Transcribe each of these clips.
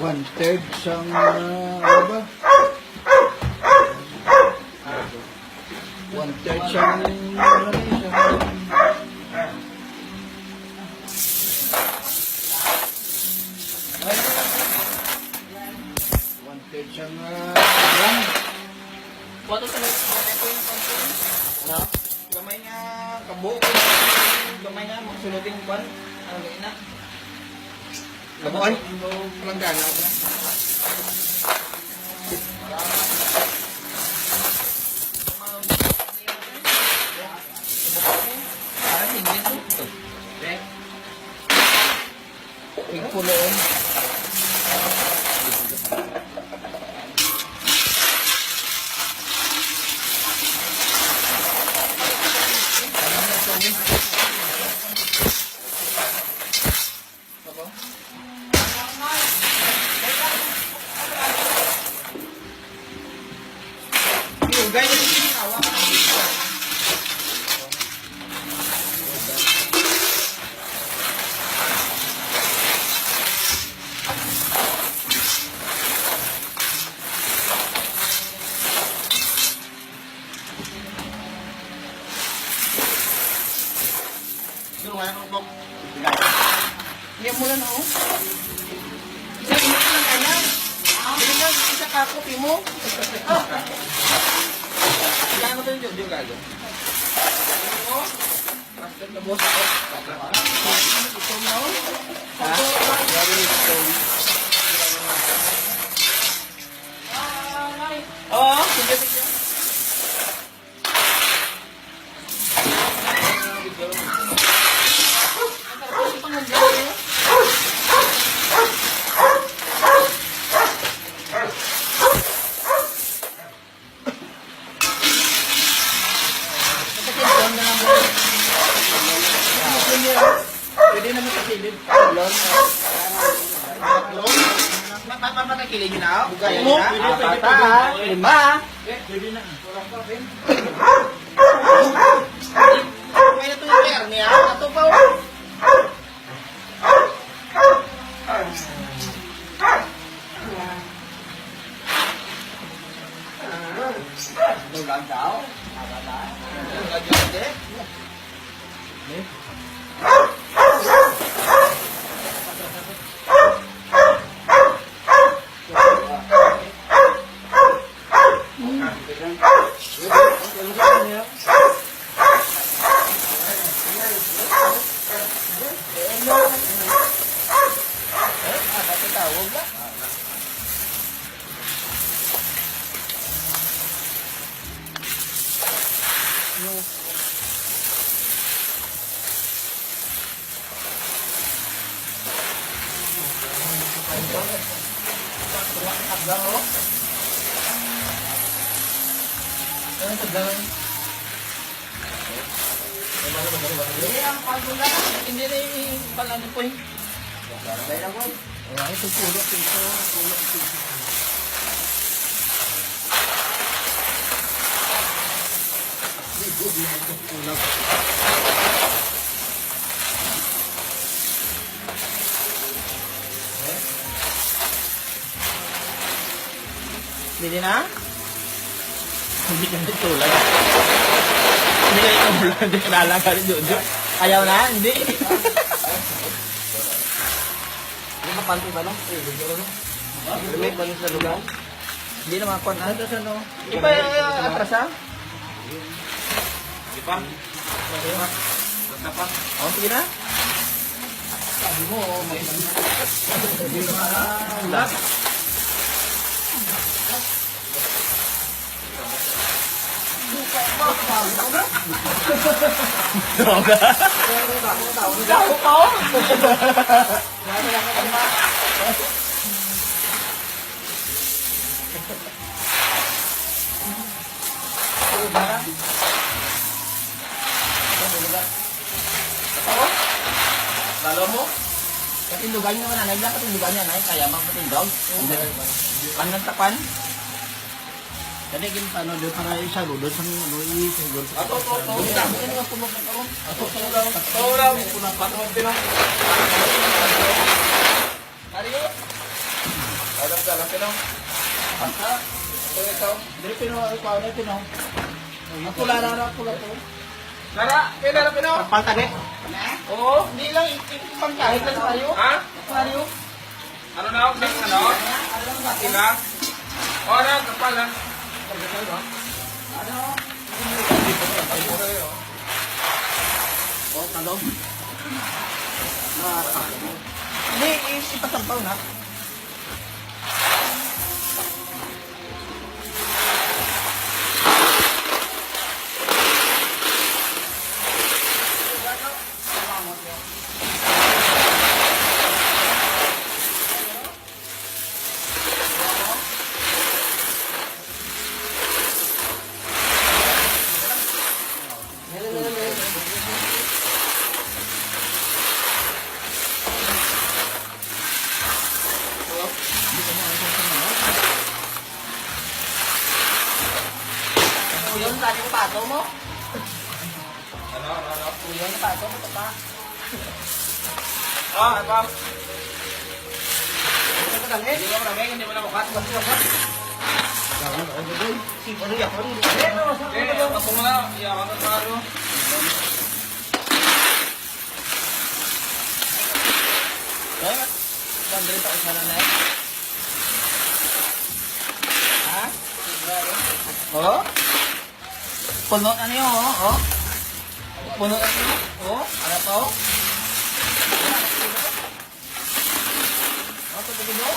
1/3 sang ano ba? 1/3 sang ano na yun, 1/3 sang lang. Wato sa ko yung konti. Ano? Gamay nga kabo. Gamay nga magsulutin kwan. Ano gay na? Kabuan? Palanggana ko na. Parang hindi to. Eh, Tigpuloon. Yung ganyan yung awa ka. Hindi mo lang ako. Isa mo lang kaya. Hindi lang isa kakopi mo. Kailangan ko yung Jojo gago. Master na boss ako. Ito na ako. Ha? Very strong. Oo, sige, sige. Pwede naman sa silid. Lon. Mapapatakilin nyo na ako? Bugaya Mo? na. Pwede, pwede, Pwede, pwede. Lima. Pwede na. May na itong pair niya. Ato pa oh. Dulag daw. Hindi. Hindi, ang pagula. Hindi na yung palano po eh. Ay, ito pulo. Ito, pulo. Ito. Hindi na? Hindi ka natulad. Hindi ka itulad. Hindi ka nalaga ni Jojo. Ayaw na? Hindi. Hindi ba panty ba no? Remake ba yun sa lugar? Hindi na makakuan. Ano sa no? Iba atras ha? Di pa? Basta pa. Oh, sige na. Sabi mo, may Hindi ma... Droga. Gago ka oh. Lalo mo? Katindugan nyo naman, nanay lang katindugan niya, nanay. Kaya magpatindog. Panang tapan. Kani gin paano doon para isaludo sa ano i-siguro. Ato, ato, ato. Ano nga pumok na karon? Ato, ato, ato. Ato, ato. Ato, ato. Ariyo. Pero, ito, ito. Dili pino ko ano pino. Ang pula na na pula to. Lara, kay Lara Pino. Paltane. Oo. Hindi lang, pangkahit lang tayo. Ha? Tayo. Ano na ako? Ano? Sila? Ora, kapal ha. Oh, talong. Hindi, ipasampaw na. Uyon, tali ko pato mo. Ano, ano, ano? Uyon, pato mo to pa. Ah, ano pa? Ito ka Hindi mo marami, hindi mo na mukat. Ano yan? Eh, ako mo na. Iyakan na sa ano. Kaya, bandrin pa isa na na eh. Ha? Oh? Puno na niyo, oh. Oh. Puno na niyo. Oh, ano pa, oh? Oh, tubigin mo.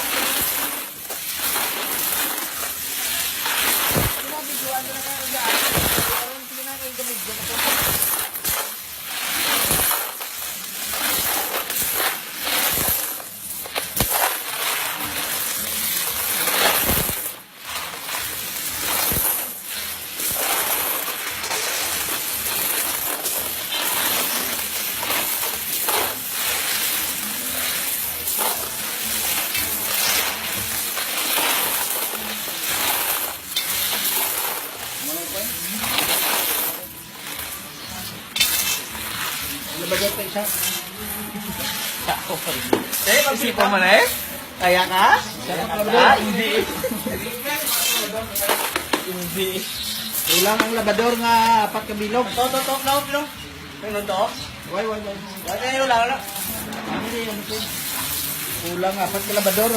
Labagyan pa isa. Ako pa rin. Eh, pagsipo mo na eh. Kaya ka? Ah, hindi. Hindi. Kulang ang labador nga apat ka bilog. To, to, to, no, no. Ano to? Why, why, why? Wala na wala, wala. Ano yun, ano yun? Kulang apat ka labador.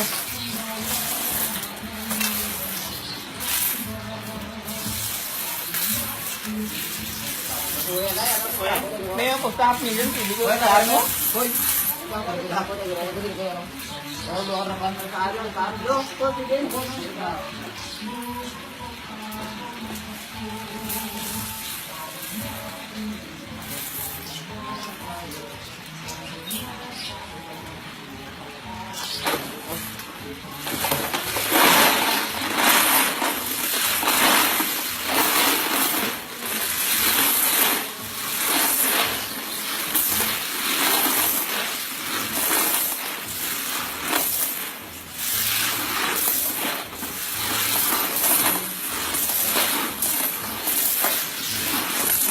May ako sa half million, hindi ko na ano. Hoy.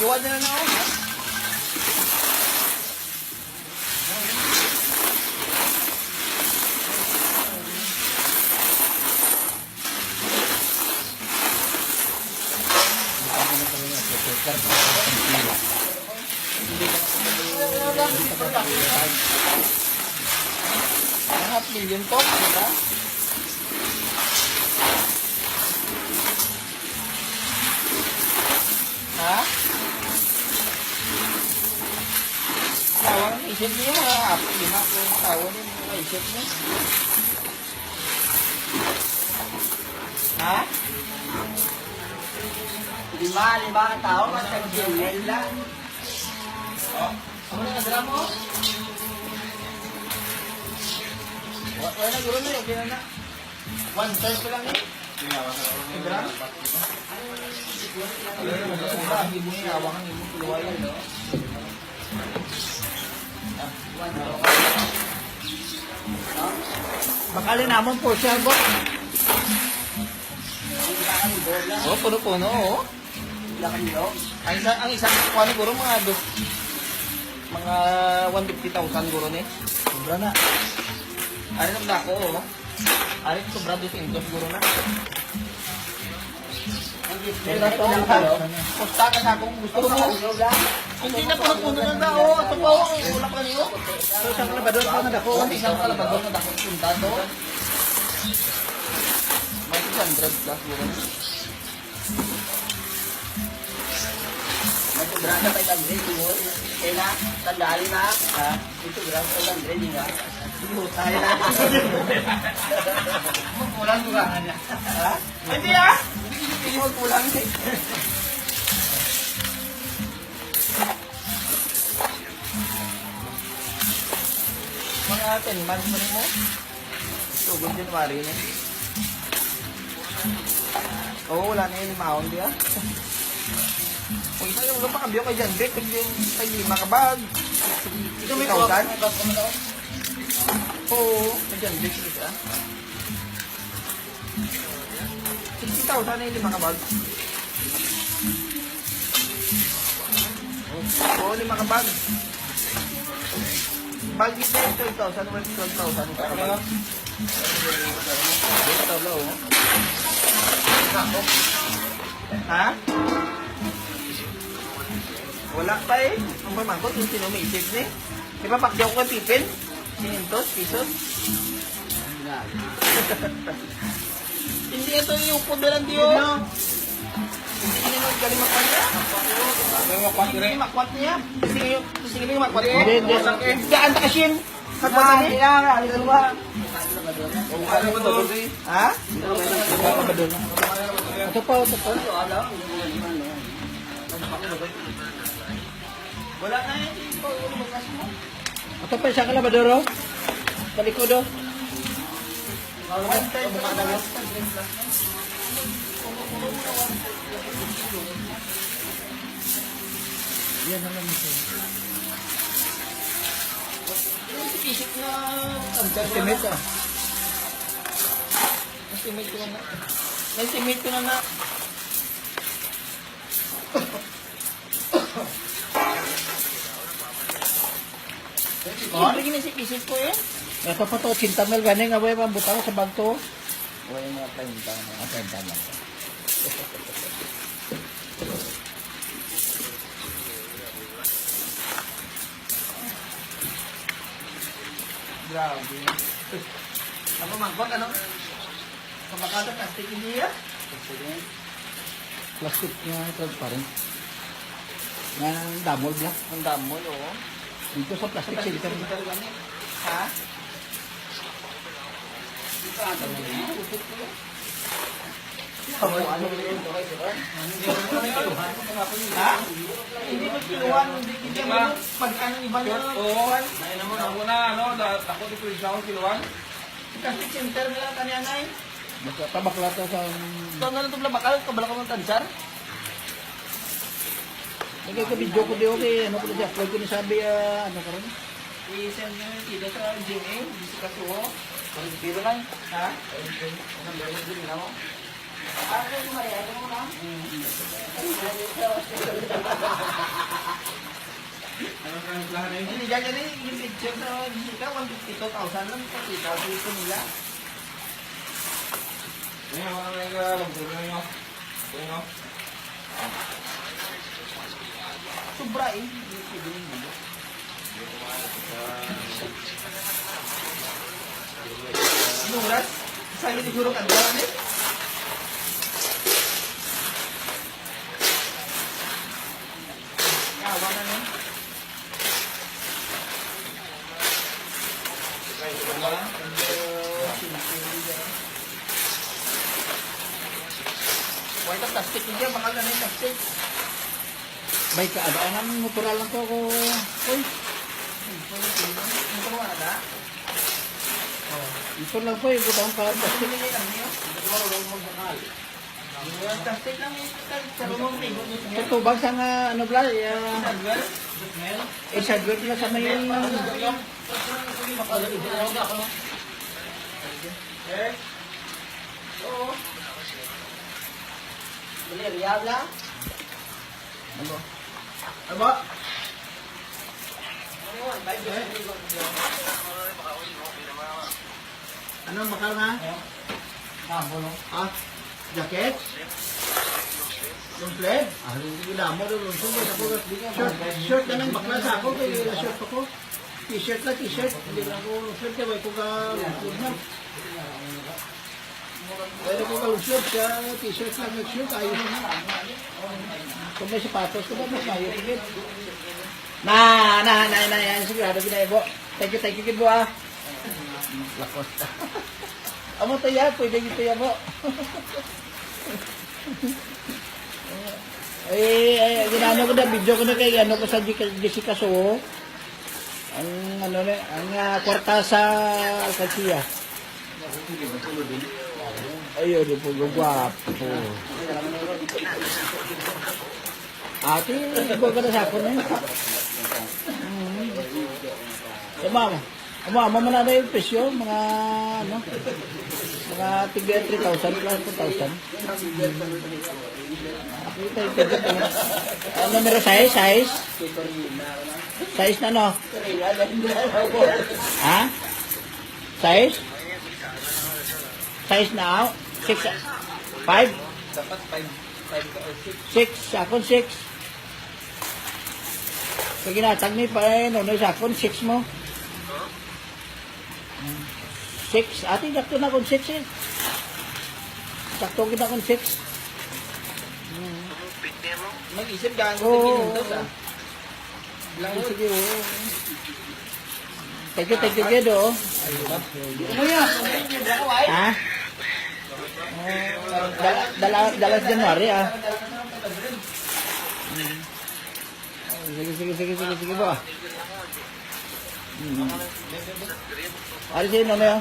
Iwan na lang ako. Ang half million to, di ba? Ha? Tawang isip niyo mga apat, lima ko makawan yung mga isip niyo. Ha? Lima, lima ka tao, matagil nila. Ano na nga mo? Wala na guro na, okay na na. One third pa lang eh. Sobra? Bakali namon po siya, bo. Oh, puno-puno oh. Ang isang kuha ni guro mga dos, mga 150,000 guro ni. Sobra na. Ano nang dako oh. Arit, sobra 200 siguro na. Pusta ka sa akong gusto mo. Hindi na puno-puno na tao. Ito pa oh, wala pa niyo. So, isang kalabador pa na dako. Isang kalabador na dako punta to. May 600 plus siguro na. May sobra na 500 siguro. Kaya na, tandaan na. Ha? May sobra na 500, di ba? Tayo na. Kulang kulangan niya. Ha? Hindi ah! Hindi ko kulang eh. Mga 10 months mo rin mo. Sugod January na. Oo, wala na yung limahon di ah. Kung isa yung pa kabyo kay John Vic, kung yung kay lima ka bag. Ikaw may kuha 6,000? may bag ka man ako. Oo, kay John Vic isa. 60,000 na yung lima ka bag. Oo, lima ka bag. Bag is na yung 12,000, worth 12,000 ka bag. Dito, tabla, oh. Ha? Wala pa eh. Ang pamangkot, yung sino may isip ni. Di ba pakyaw ko yung pipin? Sinintos, pisos? Hindi ito yung pudalan diyo. Hindi niya galing makwat niya. Hindi makwat niya. Kasi yung makwat niya. Hindi, hindi. Gaan ta kashin. Makwat niya. Ano ba doon? Ha? Ito pa, ito pa. Wala na yun. Ito, yung bukas mo. Ito pa, isang kalabador, oh. Talikod, oh. One time pa na. Yan ang lang ito. Yung isip na Estimate, ah. Estimate ko na na. Estimate ko na na. Siyempre ginisip-isip ko eh. Ito pa to, 80 mil gani nga way pambutang sa bag to. Wala yung mga 30 na. Ah, 30 lang. Grabe. Ang pamangkot, ano? Kapakata, plastic hindi ah. Plastic nga transparent. Nga ang damol black. Ang damol, oo. Dito sa plastic center. Ha? Ha? Hindi mo kiluan, hindi hindi mo pag ano iba na. Oo. Ako na, ano, dako di ko isa akong kiluan. Plastic center na lang tanya na eh. Basta tabak lang to sa Ito na lang ito bakal, kabala ko ng tansar. Nagay ko video ko di okay, ano ko di upload ko ni sabi ah, ano karon? I-send nyo yung tita sa Gmail, Jessica Suho. Pero lang. Ha? Ano ang lahat eh? Hindi, ganyan eh. Yung picture sa Jessica, 152,000 lang. Pakita ko ito nila. Ayun, wala na yung lalagyan nyo. Ayun, oh. Sobra eh. Hindi pwede yung mundo. Inuras? Sa'yo siguro ka doon eh. Awa na no. White ang plastic hindi, bakal na na yung plastic. Bay ka ada ang natural lang to ko. Oy, Ito mo na? ito lang po yung butang ka plastic. Hindi lang niyo. Plastic lang yung sa rumong pigo. Ito tubag sa nga ano bla, ya, eh sadwell pala sa may Aba? Ano, bakal nga? Ah, jacket? Long sleeve? Ah, hindi mo long sleeve. Ako, short, short na lang bakla sa ako. Kaya short ako. T-shirt lang, t-shirt. Hindi na ako long sleeve. Kaya ko ka long sleeve na. Pwede ko ka long sleeve. Siya, t-shirt lang, nag-shirt. Ayos na. Kung may sapatos ko ba, mas ayos ulit. Na, na, na, na, yan. Sigurado ginaibo. Thank you, gid bo ah. Lakos. Amo to ya, pwede gito ya mo. Eh, eh, ginano ko na, video ko na kay, ano ko sa Jessica So. Ang, ano na, ang kwarta sa alkansya. Ayun, di po, gwapo. Ate, ikaw ka na sa ako na yun. Ma'am, ma'am, mama na na yung presyo, mga, ano, mga tigil 3,000 plus 2,000. Ito, ito, ito. Ano meron size? Size? Size na no? Ha? Size? Size na? 6? 5? Dapat 5 5 ka or 6. 6. Akon 6. Sige na, tagni pa eh. No, no, sa akon 6 mo. 6. Ate, sakto na akong 6 eh. Sakto kita akong 6. Mag-isip ka ang Oo. kinintos ah. Lang, sige, oo. Thank you, Gedo. Kuya, Ha? Dala, dala, dalas January ah. Sige, sige, sige, sige, sige ba. Ano siya, ano yan?